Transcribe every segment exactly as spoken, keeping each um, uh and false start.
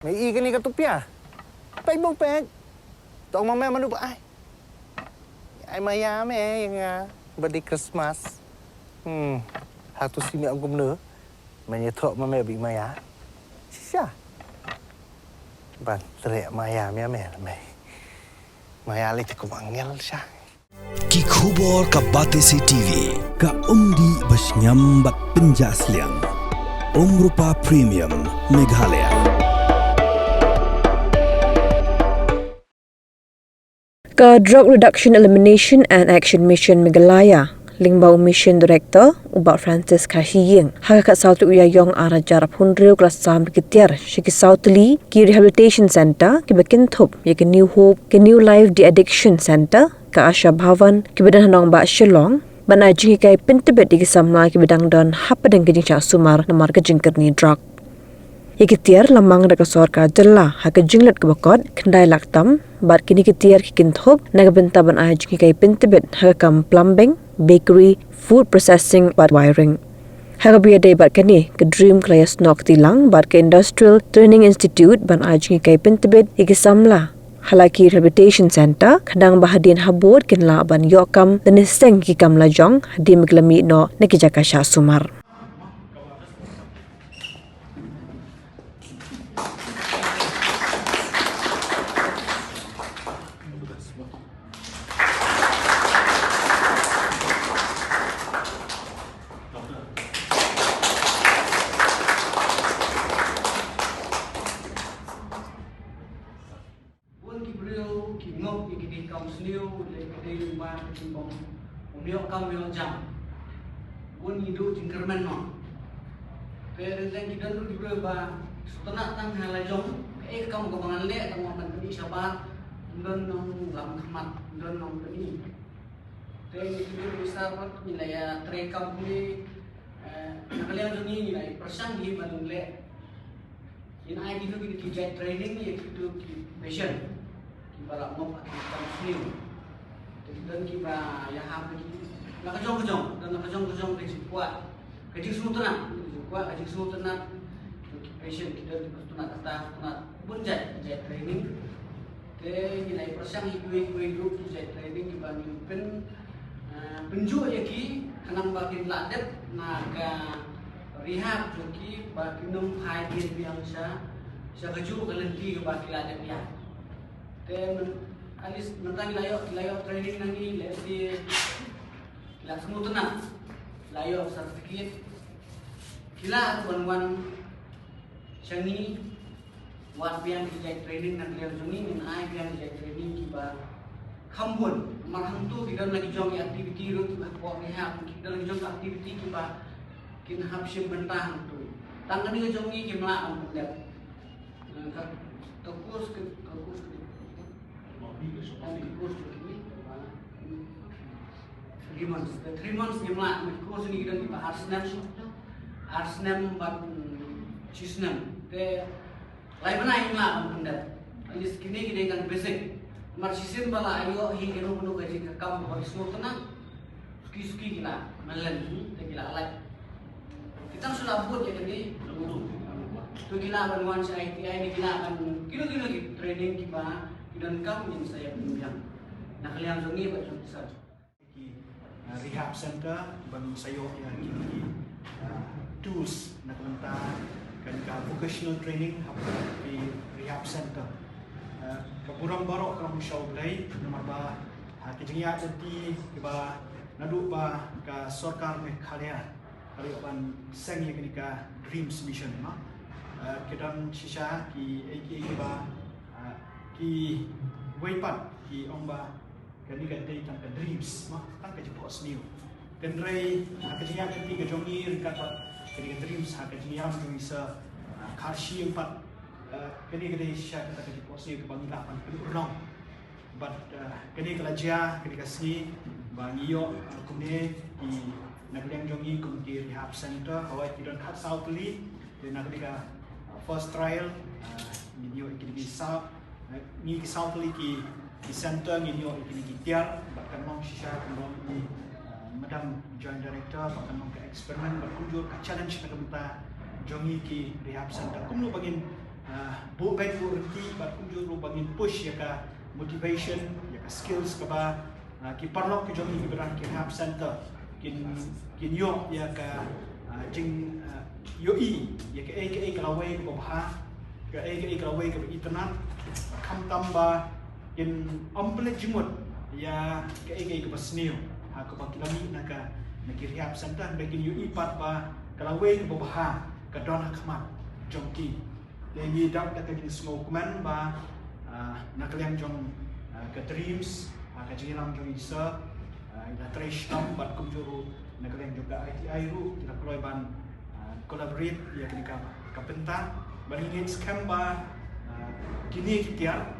Me i kane ka tupia. Peit bong peit. Tong ma me manu ba ai. Ai maya me ïa nga. Ba dei Christmas. Hmm. Hatu si me ong kumno. Me ïathuh ma me ba i maya. Shisha. Ban treh maya me me me. Maya lei te kum angel sha. Ki khubor ka Batesi TV, ka umdih ba shngiam bad pynjah sliang. Umrupa Premium, Meghalaya. Ka Drug Reduction, Elimination and Action Mission Meghalaya, lyngba u Mission Director, u Bah Francis Kharshiying, ha ka khatsaw tarik u Ïaïong arhajar arphew hynriew ka la sam da ki tiar sha ki saw tylli ki Rehabilitation Centre kiba kynthup ïa ka New Hope, ka New Life De-Addiction Centre, ka Asha Bhavan, kiba don ha nongbah Shillong, ban ai jinghikai pyntbit ïa ki samla kiba dang don hapdeng ka jingshah sumar namar ka jingkyrni drok. Ïa ki tiar la mang da ka sorkar jylla ha ka jinglut kaba kot khyndai lak tam, bad kine ki tiar ki kynthup na ka bynta ban ai jinghikai pyntbit ha ka kam plumbing, bakery, food processing bad wiring. Ha kaba ïadei bad kane, ka DREAM ka la ïasnoh kti lang bad ka Industrial Training Institute ban ai jinghikai pyntbit ïa ki samla ha la ki Rehabilitation Centre, khnang ba hadien habud kin lah ban ïoh kam lane seng ki kam lajong hadien ba ki la mih noh na ki jaka shah sumar. Bun ki briew ki ngop ïa kine ki kam sniew, leh ki dei lyngba ka jingbym, bym ïoh kam ïoh jam. Bun ngi duh jingkyrmen noh. Te ryngkat ki don ruh ki briew ba sngewtynnat tang ha la jong, kaei ka kam kaba ngan leh tang ban pyni shabar, ym don nonglam khmat, ym don nongpyni. Te ngi ki briew ki sa pat ngi la ïatrei kam kumne, eh, na ka liang jong ngi ngi la ïa pyrshang hi ban leh. Ngin ai kito ki, ki jait training ïa kito ki patient kiba la ngop ha ki kam sniew. Te ki don kiba ïahap ïa ki la ka jong ka jong, don la ka jong ka jong ka jingkwah, ka jingsngewtynnat, ka jingkwah, ka jingsngewtynnat. Ki patient ki don kiba sngewtynnat kata, sngewtynnat bun jait, jait training. Te ngi la ïa pyrshang ïa kiwei kiwei ruh ki jait training kiba ngin pyn, eh, pynjuh ïa ki khnang ba kin lah dep na ka rehab jong ki ba kin ym phai dien biang sha, sha kajuh ka lynti kaba ki la dep ïa. Te myn, at least mynta ngi la ïoh, la ïoh training na ngi, let's say, ki la sngewtynnat, la ïoh certificate, ki lah ruh ban wan sha ngi, wad biang ki jait training na ka liang jong ngi, ngin ai biang ki jait training kiba kham bun. Namar hangto ki don la ki jong ki activity ruh kiba hapoh rehab, ki don la ki jong ki activity kiba kin hap shim bynta hangto. Tang kane ka jong ngi kim lah ban pyndep. Ka, ka course ka, ka course ka, ka course ka, three months. Ka three months ngim lah, ka course ni ki don kiba ar snem, ar snem bad, mm, shi snem. Te lai bnai ngim lah ban pyndep. At least kine ki dei ka basic. Namar shisien ba la ïoh hi kano kano ka jingkam ba ki sngewtynnat. Suki suki ki la malen hi, te ki la lait. Ki tang shu la bud ïa kane. To ki lah ban wan sha I T I ne ki lah ban kino kino ki training kiba ki donkam, ngin sa ïa pynbiang. Na ka liang jong ngi bad jong ki sa. Ki, ah, rehab center ban sa ïoh ïa ki, ki, ah, tools na ka bynta kane ka vocational training hapoh ki rehab center. Ah, ka burom baroh ka long sha U Blei namar ba ha ki jingïaid lynti kiba naduh ba ka sorkar Meghalaya ka la ïoh ban seng ïa kane ka DREAMS Mission, ma. Ah, ki don shisha ki, eh, ki, kiba, ah, kiwei pat ki ong ba kane ka dei tang ka DREAMS, ma, tang ka jingphohsniew. Hynrei ha ka jingïaid lynti ka jong ngi ryngkat bad kane ka DREAMS ha ka jingïalam jong i Sir, ah, Kharshiying pat, ah, kane ka dei shisha kata ka jingphohsniew kaba ngi lah ban pynurlong. Bad, uh, kane ka la jia, kane ka sngi ba ngi ïoh, uh, kumne ki na ka liang jong ngi kum ki rehab center, hawai ki don khatsaw tylli, te na kane ka, uh, first trial, uh, ngin ïoh ïa kine ki saw, uh, ngi ki saw tylli ki, ki center ngin ïoh ïa kine ki tiar, bad kan long shisha kan long i, uh, Madam Joint Director, bad kan long ka experiment, bad kumjuh ka challenge na ka bynta jong ngi ki rehab center. Kumno ba ngin Ah, buh beit buh rynti bad kumjuh ruh ba ngin push ïa ka motivation, ïa ka skills kaba, ah, ki paralok ki jong ngi kiba don ha ki rehab center kin, kin ïoh ïa ka, ah, jing, ah, ïohi ïa kaei kaei ka lawei kaba bha, kaei kaei ka lawei kaba itynnad, khamtam ba kin ym pynleit jingmut ïa kaei kaei kaba sniew ha kaba ki la mih na ka, na ki rehab center, ba kin ïohi pat ba ka lawei kaba bha ka don ha khmat jong ki. Te ngi dap da ka jingsngewkmen ba, ah, na ka liang jong, ah, ka DREAMS, ah, ka jingïalam jong i sir, ah, i la trei shitom bad kumjuh ruh na ka liang jong ka I T I ruh ki la kloi ban, ah, collaborate ïa kane ka, ka bynta. Bad ngi ngeit skhem ba, ah, kine ki tiar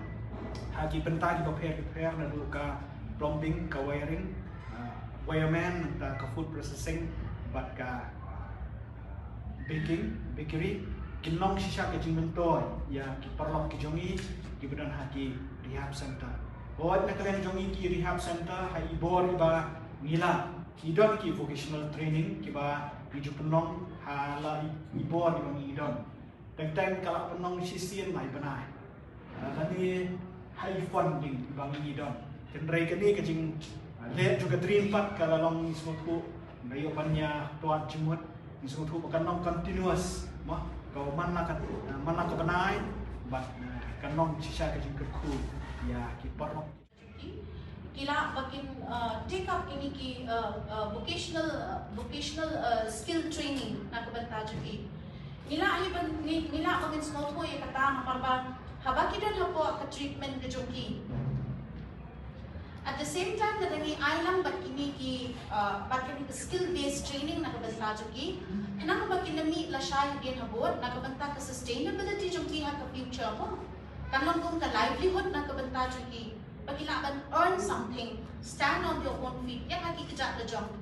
ha ki bynta kiba pher ki pher, naduh ka plumbing, ka wiring, ah, wireman, nangta ka food processing bad ka, ah, baking, bakery, kin long shisha ka jingmyntoi ïa ki paralok ki jong ngi kiba don ha ki rehab center. Hooid, na ka liang jong ngi ki rehab center, ha i bor iba ngi lah, ki don ki vocational training kiba ngi ju pynlong ha la i, i bor iba ngi don. Teng teng ka la pynlong shisien lai bnai. Ah, lane ha i funding iba ngi don. Hynrei kane ka jing, ah, leh jong ka DREAM pat ka la long, ngi sngewthuh, nga ïoh ban ïa twad jingmut, ngi sngewthuh ba kan long continuous, mo, ka man la ka, ah, man la ka bnai, bad, ah, kan long shisha ka jingkyrkhu ïa ki paralok. Ki lah ba kin, uh, take up kine ki, uh, uh, vocational, uh, vocational, uh, skill training na ka bynta jong ki. Ngi lah hi ban, ngi, ngi lah ba ngin sngewthuh ïa kata namar ba haba ki don hapoh ka treatment ka jong ki, at the same time lada ngi ai lang bad kine ki, uh, bad kine ki skill based training na ka bynta jong ki, khnang ba kin ym mih lashai hadien habud na ka bynta ka sustainability jong ki ha ka future mo. Kan long kum ka livelihood na ka bynta jong ki, ba ki lah ban earn something, stand on their own feet ïa ka ki kjat lajong.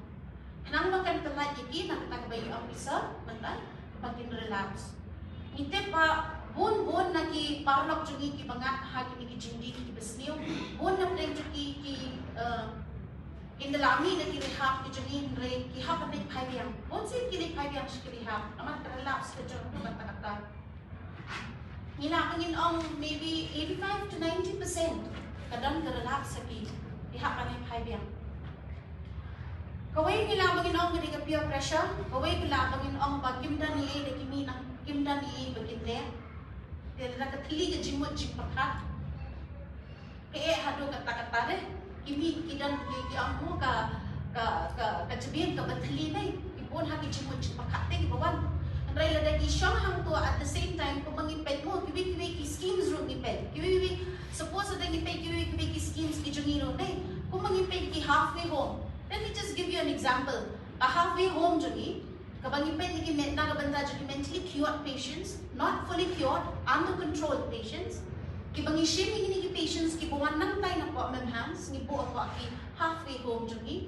Khnang ba kan pynlait ïa ki na kata kaba i officer mynta ba kin relapse. Ngi tip ba bun bun na ki paralok jong ngi kiba ngat ha kine ki jingdih kiba sniew, bun na pdeng jong ki ki, eh, kin da la mih na ki rehab ki jong ngi hynrei ki hap ban leit phai biang. Bun sien ki leit phai biang sha ki rehab namar ka relapse ka jong ki mynta kata. Ngi lah ba ngin ong maybe eighty-five to ninety percent ka don ka relapse ha ki, ki hap ban leit phai biang. Kawei ngi lah ba ngin ong ka dei ka peer pressure, kawei ka lah ba ngin ong ba kim don ei ei da ki mih nang, kim don ei ei ba kin leh. Te lada ka thylli ka jingmut jingpyrkhat. Ka eh haduh katta katta de. Ki mih ki don ki, ki ong mo ka, ka, ka, ka jabieng kaba thylli ne. Ki bun ha ki jingmut jingpyrkhat te kiba wan. Hynrei lada ki shong hangto at the same time kumba ngi peit mo kiwei kiwei ki schemes ruh ngi peit. Kiwei kiwei, suppose lada ngi peit kiwei kiwei ki schemes ki jong ngi ruh ne. Kumba ngi peit ki halfway home. Let me just give you an example. Ka halfway home jong ngi, kaba ngi peit ïa ki me-, na ka bynta jong ki mentally cured patients, not fully cured, under control patients. Kiba ngi shim ïa kine ki patients kiba wan nangtai na poh MAHANS, ngi buh hapoh ki halfway home jong ngi.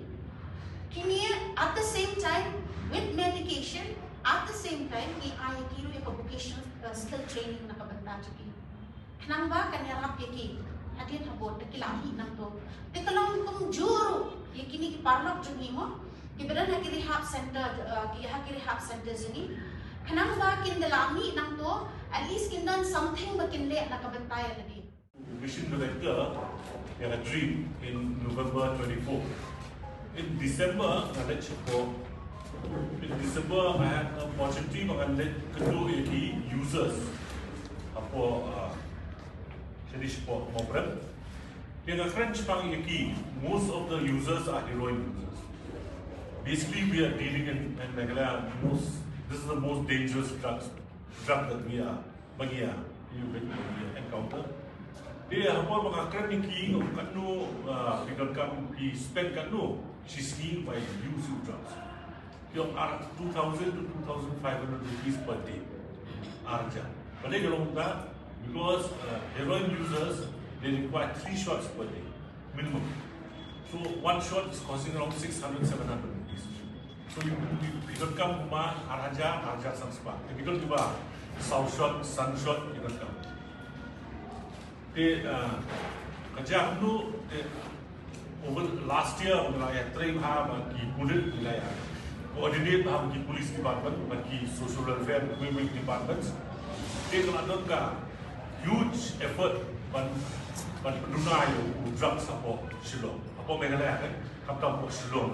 Kine at the same time with medication, at the same time ngi ai ïa ki ruh ïa ka vocational, uh, skill training na ka bynta jong ki. Khnang ba kan ïarap ïa ki hadien habud da ki la mih nangto. Te ka long kumjuh ruh ïa kine ki paralok jong ngi mo, kiba don ha ki rehab center, uh, ki ha ki rehab center jong ngi. Khnang ba kin da la mih nangto, at least kin don something ba kin leh na ka bynta ïa lade. Mission director ïa ka DREAM in November twenty-four. In December nga leit shapoh. In December nga had an opportunity ba ngan leit kynduh ïa ki users hapoh, uh, shane shapoh Mawprem. Te nga kren shaphang ïa ki, most of the users are heroin users. Basically we are dealing in, in Meghalaya, most, this is the most dangerous drugs, drug that we are, ba ngi ïa, you will, you will encounter. Te ha por ba nga kren ïa ki, katno, uh, phi donkam, phi spend katno shi sngi ba use ïa u drugs. Ki ong ar, two thousand to two thousand five hundred rupees per day. Ar hajar. Balei ka long kumta? Because, uh, heroin users, they require three shots per day, minimum. So one shot is costing around six hundred, seven hundred rupees. So you, you, you don't come kuma ar hajar, ar hajar san spah. Typical kiba saw shot, san shot, you don't come. Te, uh, ka jia kumno, te, over last year, ngi la ïatrei bha bad ki pulit, ngi la ïa coordinate bha bad ki police department, bad ki social welfare, women departments. Te ka la don ka huge effort ban, ban pynduna ïa u drugs hapoh Shillong, hapoh Meghalaya, kan, khamtam hapoh Shillong.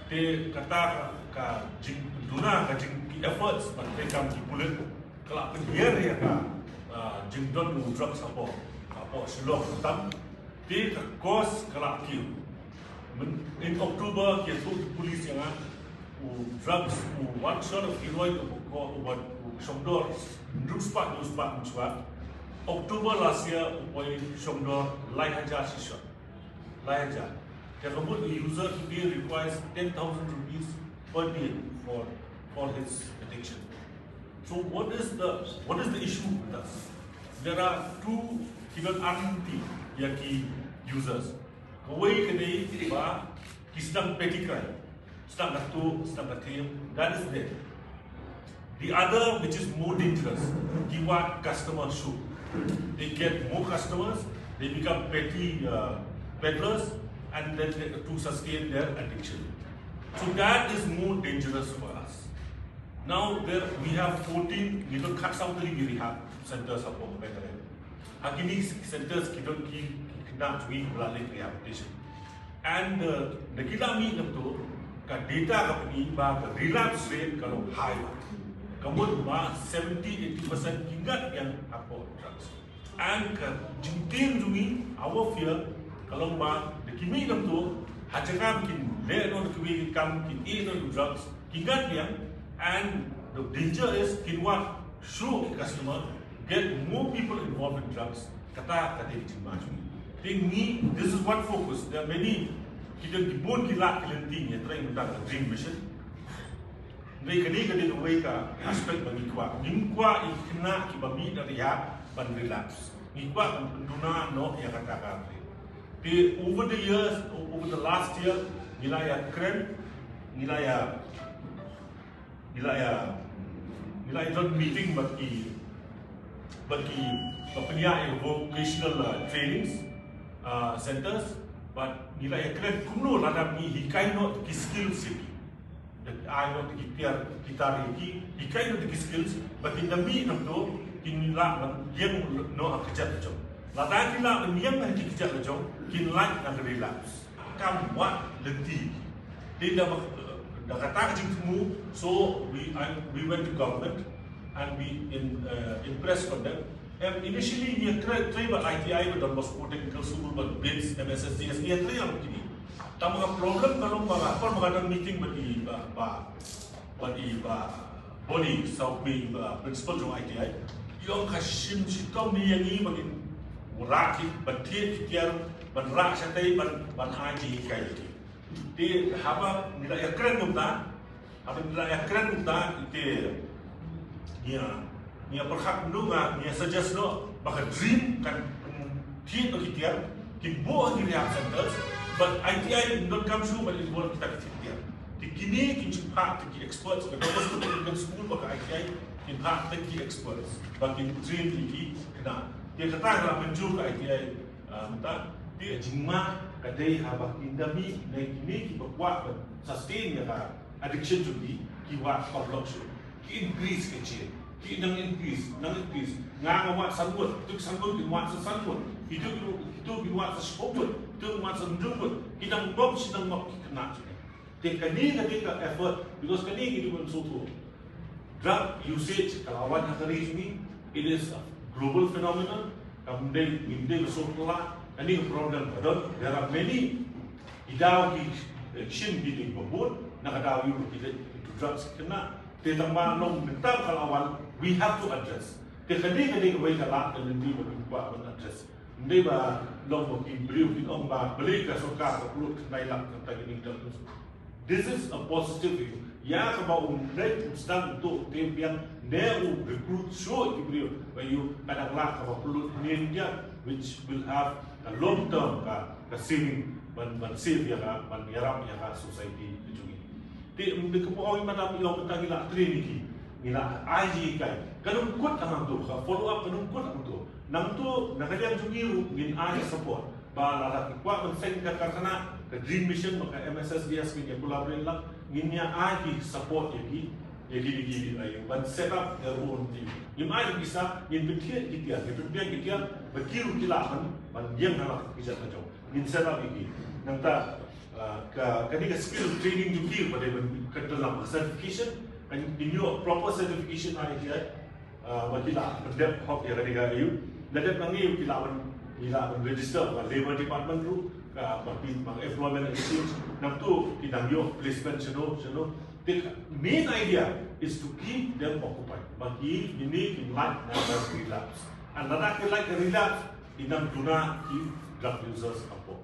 Te kata ka jingpynduna, ka jing, ki efforts ban trei kam ki pulit, ka la pynhiar ïa ka, ah, jingdon u drugs hapoh, hapoh Shillong khamtam. Te ka cost ka la kiew. Myn-, in October ki ïathuh ki police ïa nga, u drugs, u one shot of heroin uba, uba, u shongdor hynriew spah, hynriew spah mynshuwa. October last year u poi shongdor lai hajar shi shot. Lai hajar. Te ka mut, a user today requires ten thousand rupees per day for, for his addiction. So what is the, what is the issue with us? There are two, ki don ar tylli ïa ki users. Kawei ka dei ba ki sdang petty crime, sdang ka tuh, sdang ka them, that is there. The other, which is more dangerous, ki wad customer shuh. They get more customers, they become petty, uh, peddlers, and then they, to sustain their addiction. So that is more dangerous for us. Now there we have fourteen, ngi don khatsaw tylli ki rehab centers hapoh Meghalaya. Ha kine ki centers ki don ki, ki khynnah jong ngi kiba la leh rehabilitation. And, uh, da ki la mih na to, ka data ka pyni ba ka relapse rate ka long high. Ka mut ba seventy, eighty percent ki ngat biang hapoh drugs. And ka jingtim jong ngi, our fear, ka long ba da ki mih na to, ha jaka ba kin leh noh da kiwei ki kam, kin ïeh noh da drugs, ki ngat biang, and the danger is kin wad shuh ki customer, get more people involved in drugs. Kata ka dei ka jingma jong ngi. Te ngi, this is one focus. There are many, ki don ki bun ki lad ki lynti ngi ïatrei mynta ka DREAM Mission. Hynrei kane ka dei kawei ka aspect ba ngi kwah. Ngim kwah ïa ki khynnah kiba mih na rehab ban relapse. Ngi kwah ban pynduna noh ïa kata ka ri. Te over the years, o-, over the last year, ngi la ïakren, ngi la ïa, ngi la ïa, ngi la ïa don meeting bad ki, bad ki, ba pynïaid ïa vocational, uh, trainings, uh, centers, bad ngi la ïakren kumno lada ngi hikai noh ki skills ïa ki. Da ai noh da ki tiar, ki tar ïa ki, hikai noh da ki skills, ba kin da mih na to, kin lah ban ïeng noh ha ka kjat la jong. Lada kin lah ban ïeng ha ka kjat la jong, kin lait na ka relapse. Kam wad lynti. Te da, da kata ka jingthmu, so we, I, we went to government and we in, uh, impressed on them. Em, initially ngi ïatrei, trei bad I T I, bad Don Bosco Technical School, bad BITS, M S S D S, ngi ïatrei lang kine. Tang ba ka problem ka long ba nga, por ba nga don meeting bad i, ba, ba, bad i, ba, Bonnie Saukmi, ba principal jong I T I. I ong ka shim shitom ne ïa ngi ba ngin rah ki, ban thied ki tiar, ban rah shatei, ban, ban ai jinghikai. Te haba ngi la ïakren kumta, haba ngi la ïakren kumta, te ngi ïa, ngi ïa pyrkhat kumno, ngi ïa suggest noh ba ka DREAM kan thied noh ki tiar, kin buh ha ki rehab centers, bad I T I ym donkam shuh ban involve kita ki tiar. Te kine kin shu phah tang ki experts, ka Don Bosco Technical School bad ka I T I kin phah tang ki experts ba kin train ïa ki khynnah. Te kata ka la mynjur ka I T I. Ah, mynta, te ka jingma ka dei haba kin da mih na kine kiba kwah ban sustain ïa ka addiction jong ki, ki wad paralok shuh. Ki increase ka jingim. Ki nang increase, nang increase. Nga nga wad san ngut, tu san ngut kin wad sa san ngut. Kitu, kitu kin wad sa shiphew ngut, kitu kin wad sa hynriew ngut. Ki nang bom shi nang bom ki khynnah jong ngi. Te kane ka dei ka effort, because kane ka dei ban sngewthuh. Drug usage ka la wan ha ka ri jong ngi, it is a global phenomenon. Kam dei, ngim dei ban sngewthuh la, kane ka problem ka don. There are many, ki daw ki, eh, shin ki dei ba bun, na ka daw ïoh ki dei into drugs ki khynnah. Te tang ba long mynta ka la wan, we have to address. Te kane ka dei kawei ka lad ka lynti ba ngim kwah ban address. Ym dei ba long ba ki briew kin ong ba balei ka sorkar ka pynlut khyndai lak kata kine ki dang. This is a positive view. Ïa kaba u leit u sdang u tuh u tei biang ne u recruit shuh ki briew ba ïoh ka dang lah kaba pynlut hynnin ïa, which will have a long term ka, ka saving ban, ban save ïa ka, ban ïarap ïa ka society ka jong ngi. Te ym dei kumba ong i madam i ong mynta ngi la train ïa ki, ngi la ai jinghikai. Ka nang kut hangto, ka follow up ka nang kut hangto. Nangto na ka liang jong ngi ruh ngin ai support. Ba lada ki kwah ban seng ka karkhana, ka DREAM Mission bad ka M S S D S ngin ïa collaborate lang, ngin ïa ai ki support ïa ki. Ïa kine ki, uh, ban set up their own team. Ngim ai pisa, ngin pynthiah ki tiar, ngin pynbiang ki tiar, ba ki ruh ki lah ban, ban ïeng ha la ki jait ka jong. Ngin set up ïa ki. Nangta, uh, ka, kane ka skill training jong ki, ba dei ban ka dalam certification, kan kin ïoh proper certification ha I T I, uh, ba ki lah pyndep hok ïa kane ka ïa u. Lada dep nangne ki lah ban, ki lah ban register bad Labour Department ruh, ka, ba ki, ba employment exchange, nangtu ki dang ïoh placement shano shano. The main idea is to keep them occupied. Ba ki, kine ki lait na ka relapse. And lada ki lait ka relapse, ki nang duna ki drug users hapoh.